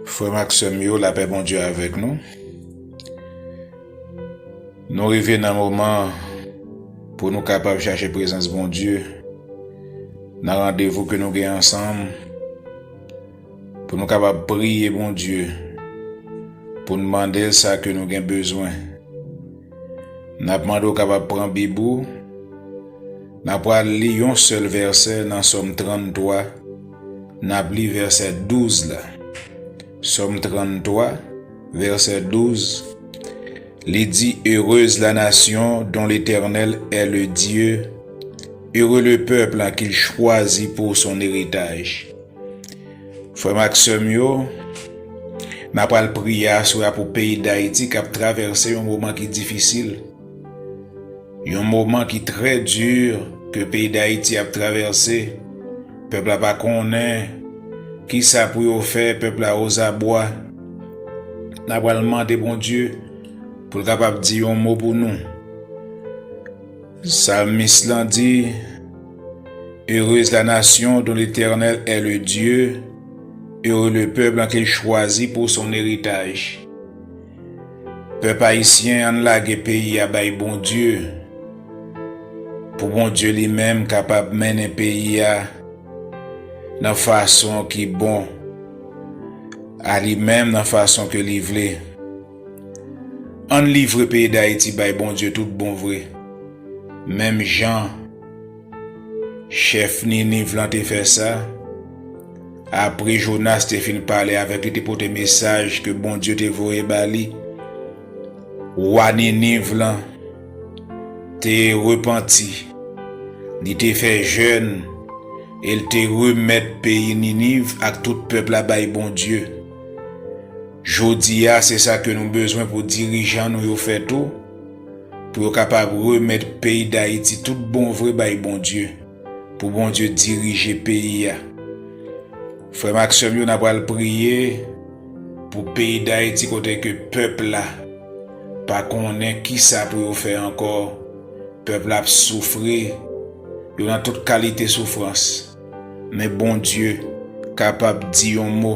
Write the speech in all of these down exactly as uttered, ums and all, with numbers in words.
Frè m ak sè m yo, lapè Bondye avèk nou. Nou rive nan moman pou nou kapab chache prezans Bondye nan randevou ke nou gen ansanm, pou nou kapab priye Bondye, pou n mande l sa ke nou gen bezwen. N ap mande w kapab pran Bib ou. N ap pral li yon sèl vèsè nan Sòm tranntwa. N ap li vèsè douz la. Sòm tranntwa, vèsè douz. Li di, Heureuse la nation dont l'Éternel est le Dieu, heureux le peuple qu'il choisit pour son héritage. Frè m ak sè m yo, n ap pral priye aswè a pou peyi Dayiti k ap travèse yon moman ki difisil. Yon moman ki trè di ke peyi Dayiti ap travèse. Pèp la pa konnen kisa pou yo fè, pèp la ozabwa. N ap pral mande Bondye pou l kapab di yon mo pou nou. Salmis lan di, Heureuse la nation dont l'Éternel est le Dieu, heureux le peuple qu'il choisit pour son héritage. Pèp ayisyen, ann lage peyi a bay Bondye, pou Bondye li menm kapab mennen peyi a nan fason ki bon a li menm, nan fason ke li vle. Ann livre peyi Dayiti bay Bondye tout bon vre. Menm jan chèf Niniv lan te fè sa, apre Jonas te fin pale avèk li, te pote mesaj ke Bondye te voye ba li, wa Niniv lan te repanti, li te fè jèn, e l te remèt peyi Niniv ak tout pèp la bay Bondye. Jodi a, se sa ke nou bezwen pou dirijan nou yo fè tou, pou yo kapab remèt peyi Dayiti tout bon vre bay Bondye, pou Bondye dirije peyi a. Frè m ak sè m yo, n ap pral priye pou peyi Dayiti, kote ke pèp la pa konnen kisa pou yo fè ankò. Pèp la ap soufri, yo nan tout kalite soufrans. Men Bondye kapab di yon mo,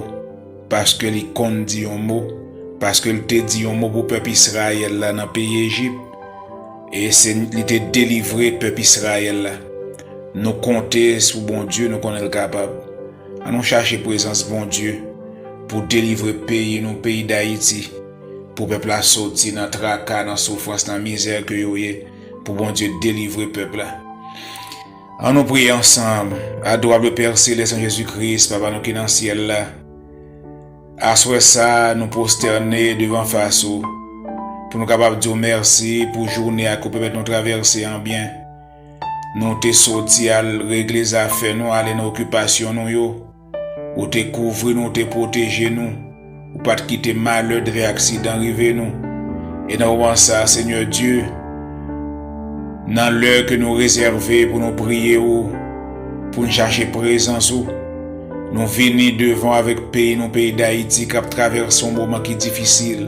paske li konn di yon mo, paske l te di yon mo pou pèp Izrayèl la nan peyi Ejip, e se li te delivre pèp Izrayèl la. Nou konte sou Bondye, nou konnen l kapab. Ann nou chache prezans Bondye pou delivre peyi nou, peyi Dayiti, pou pèp la soti nan traka, nan soufrans, nan mizè ke yo ye, pou Bondye delivre pèp la. Ann nou priye ansanm. Adorable Père Céleste en Jésus-Christ, Papa nou ki nan syèl la, aswè sa a, nou pwostène devan fas ou, pou nou kapab di w mèsi pou jounen a ke w pèmèt nou travèse an byen. Nou te soti al regle zafè nou, ale nan okipasyon nou yo. Ou te kouvri nou, ou te pwoteje nou. Ou pa t kite malè, dèyè aksidan rive nou. E nan moman sa a, Senyè Dye, nan lè ke nou rezève pou nou priye ou, pou n chache prezans ou, nou vini devan w avèk peyi nou, peyi Dayiti, k ap travèse yon moman ki difisil.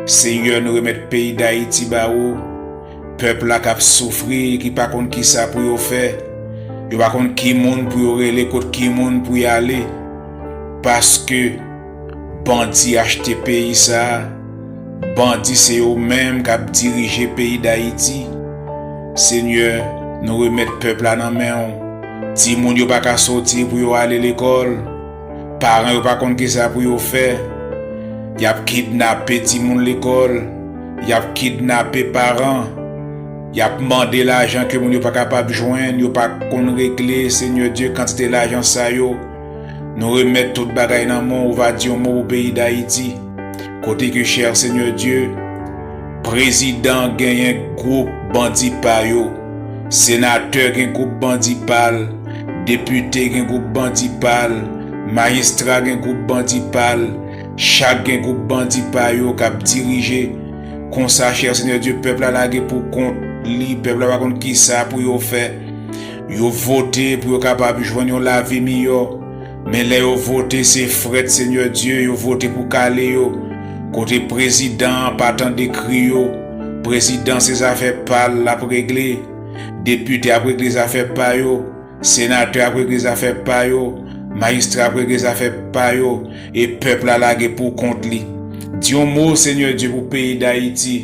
Senyè, nou remèt peyi Dayiti ba ou. Pèp la k ap soufri, ki pa konn kisa pou yo fè. Yo pa konn ki moun pou yo rele, kot ki moun pou y ale. Paske bandi achte peyi sa a. Bandi se yo menm k ap dirije peyi Dayiti. Senyè, nou remèt pèp la nan men w. Timoun yo pa ka soti pou yo ale lekòl. Paran yo pa konn kisa pou yo fè. Y ap kidnape timoun lekòl. Y ap kidnape paran. Y ap mande lajan ke moun yo pa kapab jwenn, yo pa konn regle. Senyè Dye, kantite lajan sa yo, nou remèt tout bagay nan men w, ou va di yon mo pou peyi Dayiti. Kote ke, chè Senyè Dye, prezidan genyen gwoup bandi pa yo, senatè gen gwoup bandi pa l, depite gen gwoup bandi pa l, majistra gen gwoup bandi pa l, chak gen gwoup bandi pa yo k ap dirije. Konsa, chè Senyè Dye, pèp la lage pou kont li, pèp la pa konn kisa pou yo fè. Yo vote pou yo kapab jwenn yon lavi miyò. Men lè yo vote, se frèt, Senyè Dye, yo vote pou kale yo. Kote prezidan an pa tande kri yo, prezidan se zafè pa l l ap regle, depite ap regle zafè pa yo, senatè ap regle zafè pa yo, Majistra ap regle zafè pa yo, e pèp la lage pou kont li. Di yon mo, Senyè Dye, pou peyi Dayiti,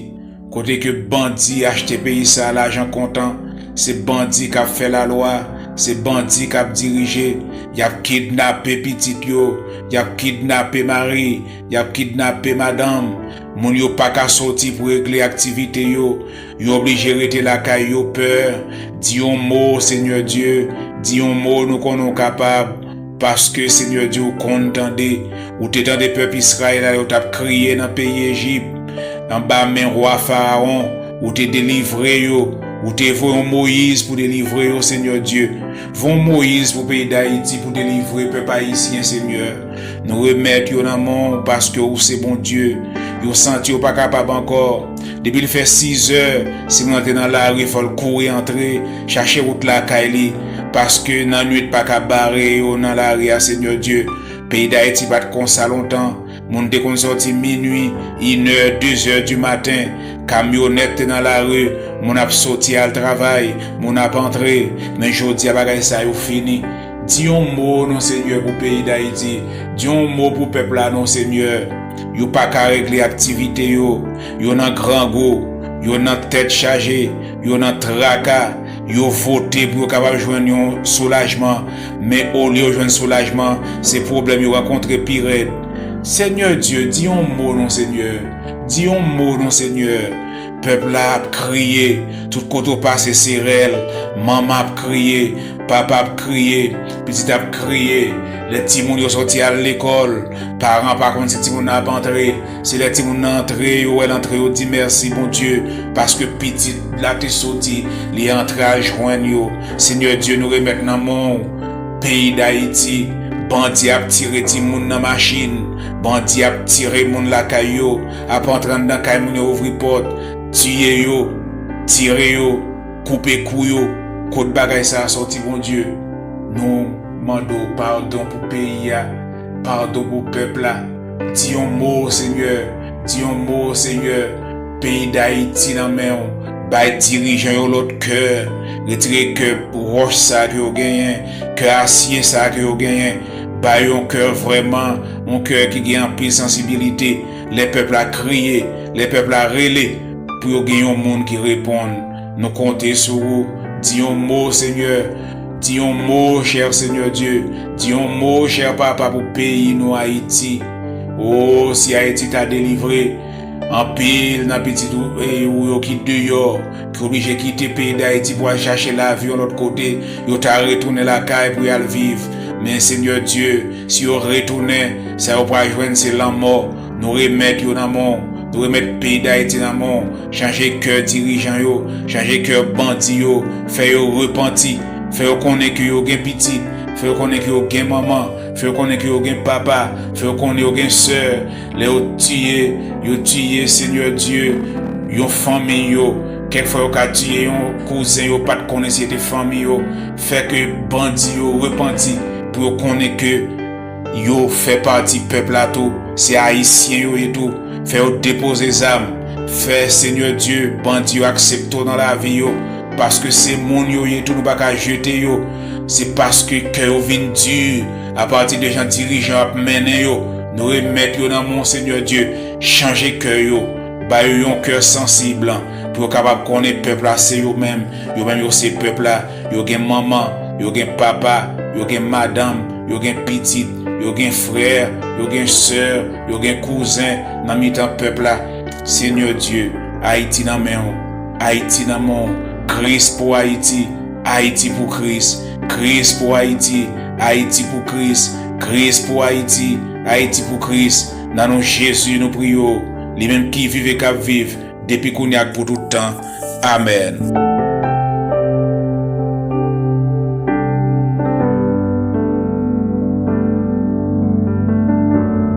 kote ke bandi achte peyi sa a lajan kontan, se bandi k ap fè lalwa, se bandi k ap dirije, y ap kidnape pitit yo, y ap kidnape mari, y ap kidnape madanm. Moun yo pa ka soti pou regle aktivite yo, yo oblije rete lakay yo pè. Di yon mo, Senyè Dye, di yon mo, nou konnen w kapab, paske, Senyè Dye, ou konn tande. Ou te tande pèp Izrayèl la, yo t ap kriye nan peyi Ejip, anba men wa Farawon. Ou te delivre yo, ou te voye yon Moyiz pou delivre yo, Senyè Dye. Voye yon Moyiz pou peyi Dayiti pou delivre pèp ayisyen, Senyè. Nou remèt yo nan men w, paske ou se Bondye. Yo santi yo pa kapab ankò. Depi l fè sizè, si moun antre nan lari, fò l kouri antre, chache wout lakay li, paske nannuit pa ka bare yo nan lari a, Senyè Dye. Peyi Dayiti pa t konsa lontan. Moun te konn sòti minui, inè, dezè di maten. Kamyonèt te nan lari, moun ap soti al travay, moun ap antre. Men jodi a, bagay sa yo fini. Di yon mo non, Senyè, pou peyi Dayiti. Di yon mo pou pèp la non, Senyè. Yo pa ka regle aktivite yo. Yo nan grangou. Yo nan tèt chaje. Yo nan traka. Yo vote pou yo kapab jwenn yon soulajman. Men olye yo jwenn soulajman, se pwoblèm yo rankontre pi rèd. Senyè Dye, di yon mo non, Senyè. Di yon mo non, Senyè. Pèp la ap kriye. Tout kote w pase, se rèl. Manman ap kriye. Papa ap kriye. Pitit ap kriye. Lè timoun yo sòti al lekòl, paran pa konn si timoun nan ap antre. Se lè timoun nan antre, yo wè l antre, yo di, "Mèsi, Bondye, paske pitit la te soti, li antre al jwenn yo." Senyè Dye, nou remèt nan men w peyi Dayiti. Bandi ap tire timoun nan machin. Bandi ap tire moun lakay yo. Ap antre anndan kay moun yo, ouvri pòt, tiye yo, tire yo, koupe kou yo. Kot bagay sa a sòti, Bondye? Nou mande w padon pou peyi a, padon pou pèp la. Di yon mo, Senyè, di yon mo, Senyè. Peyi Dayiti nan men w. Bay dirijan yo lòt kè. Retire kè wòch sa ke yo genyen, kè asye sa ke yo genyen. Bay yon kè vrèman, yon kè ki gen anpil sansibilite. Lè pèp la kriye, lè pèp la rele, pou yo gen yon moun ki reponn. Nou konte sou ou. Di yon mo, Senyè. Di yon mo, chè Senyè Dye. Di yon mo, chè Papa, pou peyi nou, Ayiti. O, si Ayiti ta delivre, anpil nan pitit ou, e, ou yo ki deyò, ki oblije kite peyi Dayiti pou al chache lavi yon lòt kote, yo ta retounen lakay pou y al viv. Men, Senyè Dye, si yo retounen, sa yo pral jwenn se lanmò. Nou remèt yo nan men w. Nou remèt peyi Dayiti nan men w. Chanje kè dirijan yo. Chanje kè bandi yo. Fè yo repanti. Fè yo konnen ke yo gen pitit. Fè yo konnen ke yo gen manman. Fè yo konnen ke yo gen papa. Fè yo konnen yo gen sè. Lè yo tiye, yo tiye, Senyè Dye, yon fanmi yo. Kèk fwa yo ka tiye yon kouzen yo pa t konnen si se te fanmi yo. Fè ke bandi yo repanti pou yo konnen ke yo fè pati pèp la tou, se Ayisyen yo ye tou. Fè yo depoze zam. Fè, Senyè Dye, bandi yo aksepte w nan lavi yo, paske se moun yo ye tou, nou pa ka jete yo. Se paske kè yo vin di apati de jan dirijan yo ap mennen yo. Nou remèt yo nan men w, Senyè Dye. Chanje kè yo. Ba yo yon kè sansib pou yo kapab konnen pèp la se yo menm. Yo menm yo se pèp la. Yo gen manman, yo gen papa, yo gen madanm, yo gen pitit, yo gen frè, yo gen sè, yo gen kouzen nan mitan pèp la. Senyè Dye, Ayiti nan men w. Ayiti nan men w. Kris pou Ayiti. Ayiti pou Kris. Kris pou Ayiti. Ayiti pou Kris. Kris pou Ayiti. Ayiti pou Kris. Nan non Jezi nou priye w. Li menm ki viv e k ap viv depi kounye a ak pou tout tan. Amèn.